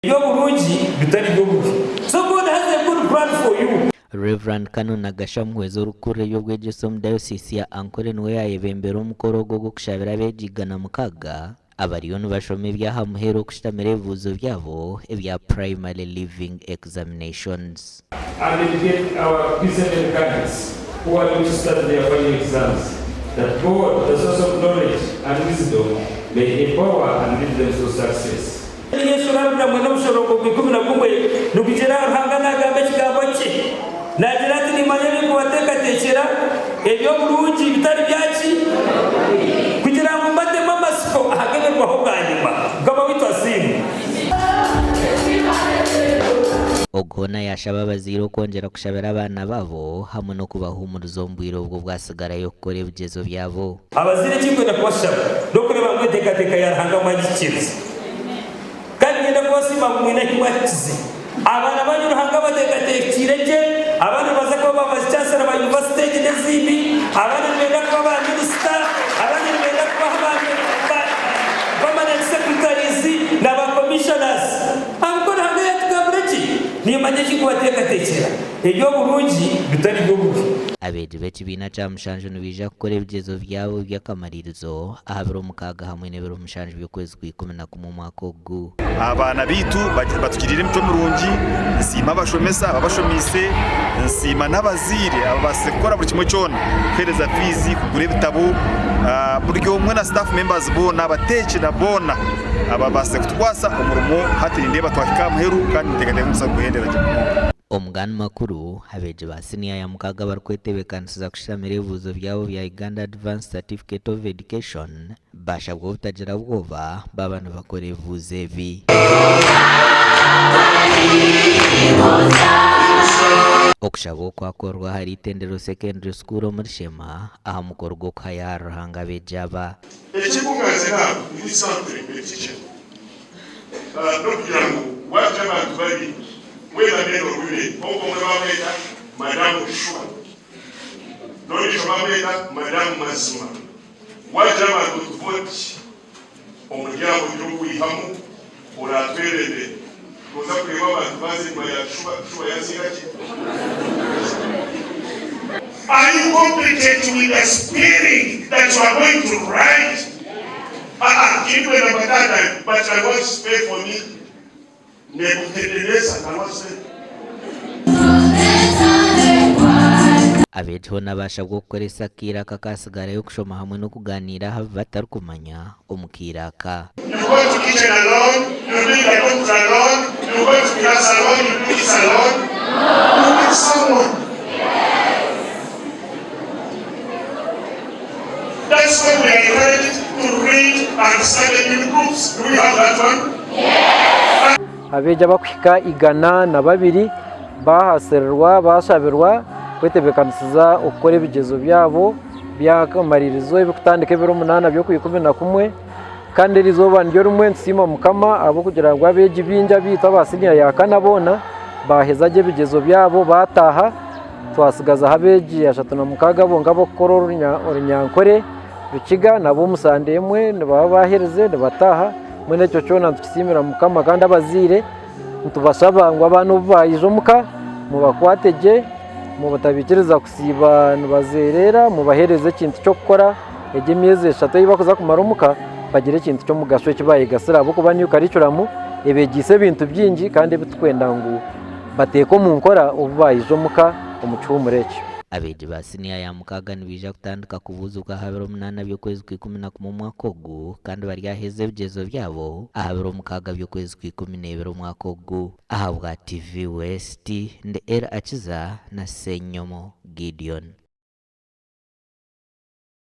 Eby'oburungi bitari by'obubi. So God has a good plan for you. Rev. Canon Nagasha Muhwezi orikukurira eby'obwegyese omu Dayosiisi ya Ankole niwe yaayebembera omukoro ogu ogw'okushabira abeegi 600 abariyo nibashoma eby'aha muheru okushutamira ebibuuzo byabo ebya Primary Leaving Examinations. And dedicate our P7 cadets who are going to start their final exams that God, the source of knowledge and wisdom, may empower and lead them to success. Yesu naarabira mwena omushororongo gw'ikumi na gumwe nigugira Ruhanga naagamba ekigambo kye. Naagira ati, Nimmanya ebi ndikubateekateekyera, eby'oburungi bitari byaki, kugira ngu mbatemu amatsiko aha g'ebiribaho bwanyima. Mukama waitu asiimwe. Ogu hoona yaashaba abazaire okwongyera kushabira abaana baabo hamwe n'okubahuumuriza omu bwire obwo obwasigarayo kukora ebigyezo byabo. Abazaire eki ndikwenda kubashaba n'okureeba ngu enteekateeka ya Ruhanga mwagihikiiriza. Kandi niinyenda kubasiima ngu mwine ahi mwahikize. Abaana baanyu Ruhanga abateekateekiire gye, abandi nibaza kuba ba Vice Chancellor ba yunivasite egi n'ezindi, abandi nibenda kuba ba minisita, abandi nibenda kuba ba permanent secretaries na ba commissioners. Ahabw'okuba Ruhanga yaatugambira gye, niimanya eki ndikubateekateekyera, eby'oburungi bitari by'obubi. Abeegi b'ekibiina kya mushanju nibaija kukora ebigyezo byabo by'akamaririzo aha biro mukaaga hamwe n'ebiro mushanju by'okwezi kwa 11 omwaka ogu. Abaana baitu batugiriire emicwe mirungi, nsiima abashomesa ababashomeise, nsiima n'abazaire ababaasize kukora buri kimwe kyona kuheereza fiizi, kugura ebitabo, buri omwe na staff members boona, abateeki na boona ababaasize kutukwasa omurimo hati nindeeba twahika aha muheru kandi ninteekateeka ngu nitubaasa kuguhendera gye munonga. Omu gandi makuru, abeegi ba siniya ya mukaaga abarikwetebeekanisiza kushamira ebibuuzo byabo bya Uganda Advanced Certificate of Education baashabwa obutagira bwoba baaba nibakora ebibuuzo ebi. Okushaba oku kwakorwa ahari Itendero Secondary School omuri Sheema aha mukoro gw'okuhayo ahari Ruhanga abeegi aba. Ekirikunganza naaba ndi centre a teacher n'okugira ngu waagira abantu babiri whether men or women kwonka omwe bamweta Madamu Shuba n'ondiijo bamweta Madamu Mazima waagira abantu oti vote omuri abo ogira ou waihamu oraatwebembere nooza kureeba abantu baaza enyima ya Shuba, Shuba yaasinga ki? Are you competent with the spirit that you are going to write? Aa tindikwenda batata but can once spell for me Nebuchadnezzar can once spell. Abeegi hoona baashabwa okukoresa akaire aka akaatsigarayo kushoma hamwe n'okugaaniira aha bi batarikumanya omu kaire aka. You go to kitchen alone, you do the doctor alone, you go to class alone, you do this alone. You need someone. That's why we are encouraged to read and study in groups. Do we have that one? Abeegi abarikuhika 102 baahasirirwa baashabirwa kwetebeekanisiza okukora ebigyezo byabo by'akamariirizo ebirikutandika ebiro munaana by'okwikumi-na-kumwe kandi eri izooba niryo rimwe nitusiima Mukama ahabw'okugira ngu abeegi baingi abaitu aba siniya ya kana boona baaheza gye ebigyezo byabo baataaha twatsigazaho abeegi 36 bonka ab'okukora orunyankore Rukiga nabo omu sande emwe nibaba baaherize nibataaha mbwenu ekyo kyona nitukisiimira Mukama kandi abazaire nitubashaba ngu abaana obu baija omuka mubakwate gye mutabaikiriza kusiiba nibazereera mubaheereze ekintu ky'okukora egi emyezi eshatu ei barikuza kumara omuka bagire ekintu ky'omugasho eki baayegasira ahabw'okuba new curriculum ebeegyeise ebintu bingi kandi ebi turikwenda ngu bateeke omu nkora obu baija omuka omu kihuumuro eki. Abeegi ba siniya ya mukaaga nibaija kutandika kubuuzibwa aha biro munaana by'okwezi kwa 11 omwaka ogu kandi baryaheza ebigyezo byabo aha biro mukaaga by'okwezi kwa 12 omwaka ogu. Ahabwa TV West, ndi Elly Akiza na Ssenyomo Gideon.